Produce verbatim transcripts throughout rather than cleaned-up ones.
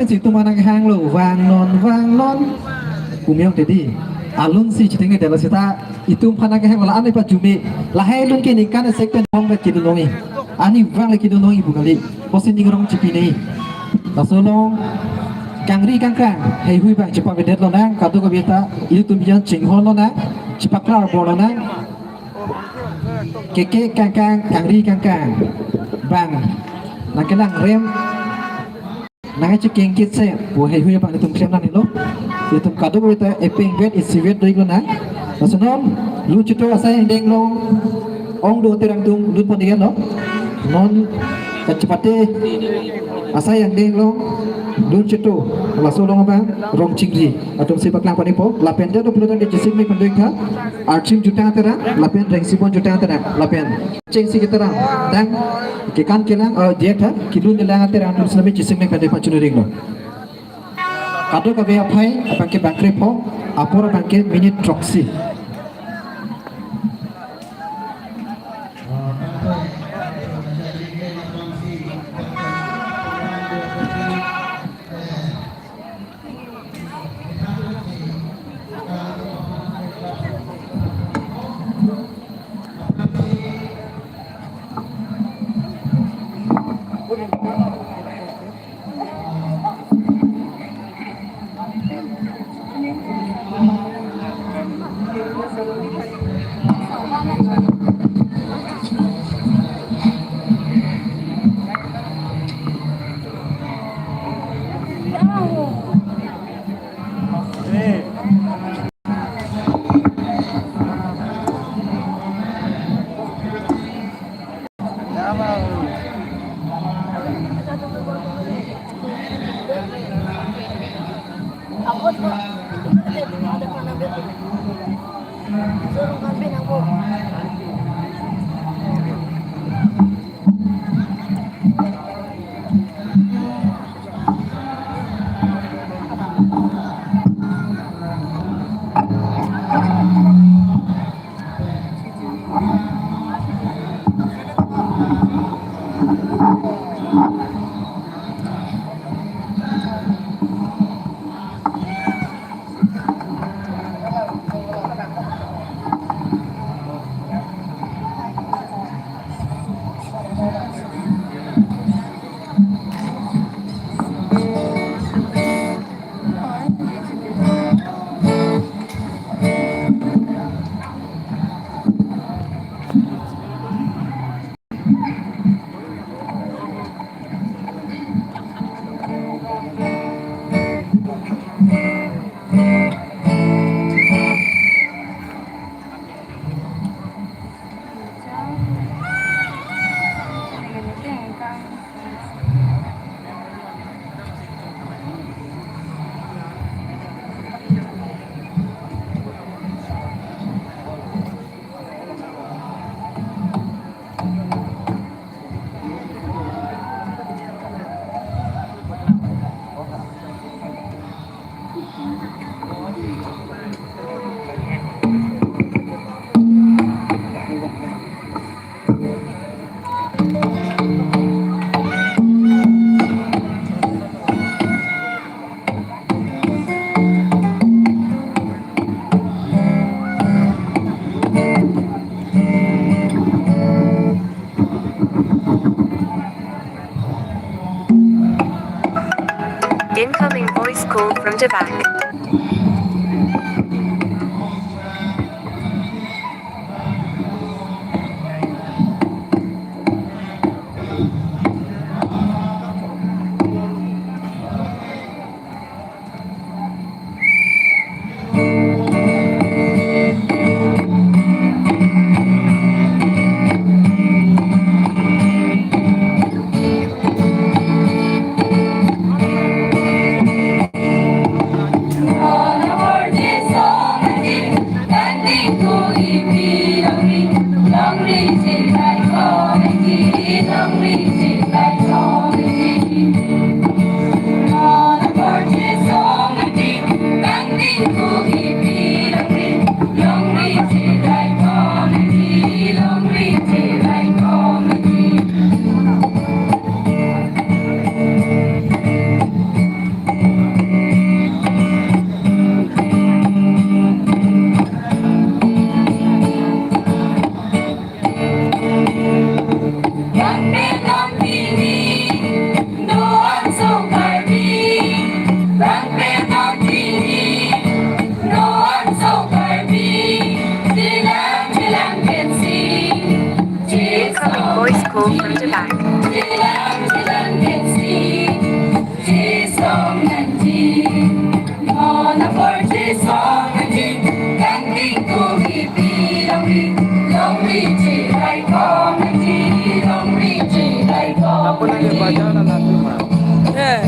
Si itum aphan nang hanglo, vangnon, vangnon. Pu me-ong te dei. Alun si chetengnedetlo seta itum aphan nang hanglo, la-an pajutme. Lahai alun ke ningkan isi pen bongvet kedun longji. Arnivang le kedun longji pu kali. Pusi ning arong chepinei. Laso along kangri kangkrang heihui abang chepavedetlo nang, kadokave ta ilitum aphan chinghonlo nang, chepaklarborlo nang. Keke kangkang, kangri kangkang abang nangkelang rem, nangkechekeng kitse pu heihui abang itum klem nangnelo. Itum kadokave ta epengvet isivet do-iklo nang. Laso non lun cheto asai angdeng along ong do terang atum lunpon iklo. Non kachepate asai angdeng along lun cheto, laso along abang rong chingri atum si paklang pon-ikpo. Lapen det do pulote kechesik mek pen do-iktha. Archim jutang aterang lapen Rengsibon jutang aterang lapen chengsi keterang dang kekan kelang, eh, diak tha, kelun kelang aterang atum sitame chesik mek pen do-ik pachun ringlo. Kadokave aphai abang ke bangkrepho, apor abang ke minute throksi. Incoming voice call from the back. Apa lagi baca anak-anak tu, Ma? Eh.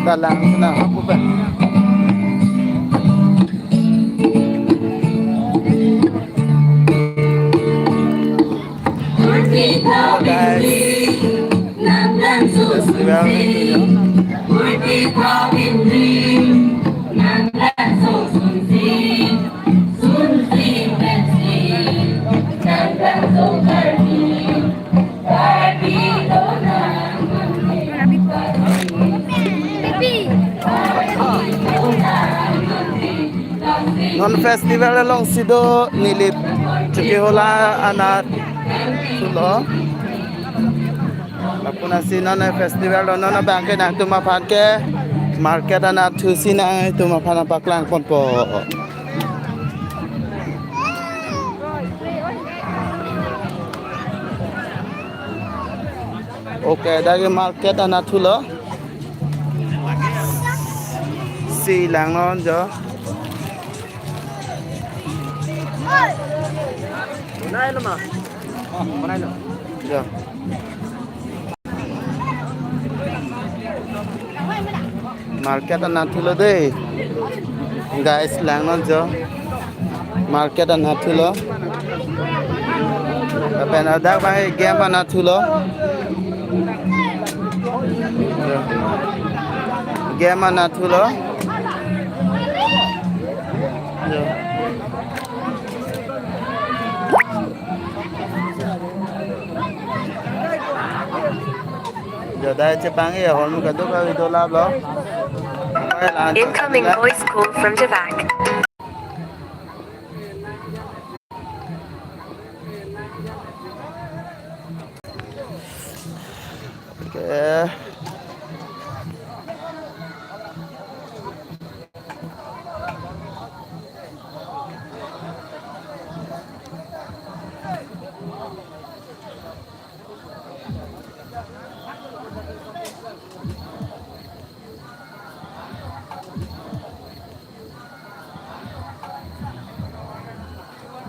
Dalang senang apa, Pak? Hello, guys. Festival. Non festival alongsi do Nilip Chokihola anatthu lo. Lapu ansi non festival lo, non abangke nangtum aphan ke market anatthu si nangtum aphan paklang ponpo. Okay, dak ke market anatthu lo. Si langnon jo. Bonai lo, Ma. Oh, bonai lo. Jo. Market anatthu lo dei. Guys, langnon jo. Market anatthu lo. Lapen ladak abang game anatthu lo. Jo. Game anatthu lo. Jo. Jo, dak chepangji ahormu kadokave do lap lo. Incoming voice call from Javak. Okay.